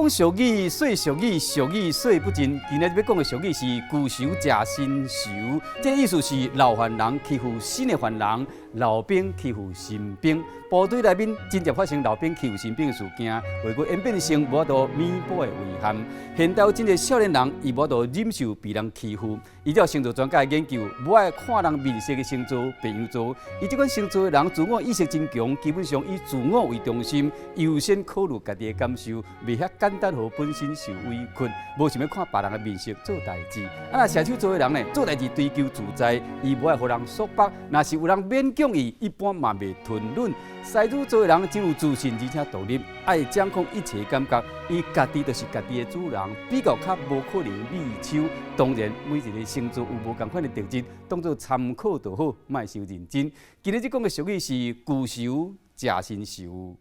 講俗語，說俗語，俗語說不盡。今仔日欲講的俗語是舊仇食新仇，這意思是老犯人欺負新的犯人，老兵欺負新兵。部隊內面真正發生老兵欺負新兵的事件，會閣演變成無法度彌補的遺憾。現代有真濟少年人，伊無法度忍受被人欺負，依照星座專家的研究，無愛看人面色的星座白羊座，伊這款星座的人自我意識真強，基本上以自我為中心，優先考慮家己的感受，袂遐簡單予本身受委屈，無想欲看別人的面色做代誌。啊，若射手座的人呢，做代誌追求自在，伊無愛予人束縛，若是有人勉強伊，一般嘛袂吞忍。獅子座的人真有自信，而且獨立，愛掌控一切感覺，伊家己就是家己的主人，比較較無可能媚手。當然，每一個星座有無仝款的特質，當做參考就好，莫傷認真。今仔日講的俗語是舊仇食新仇。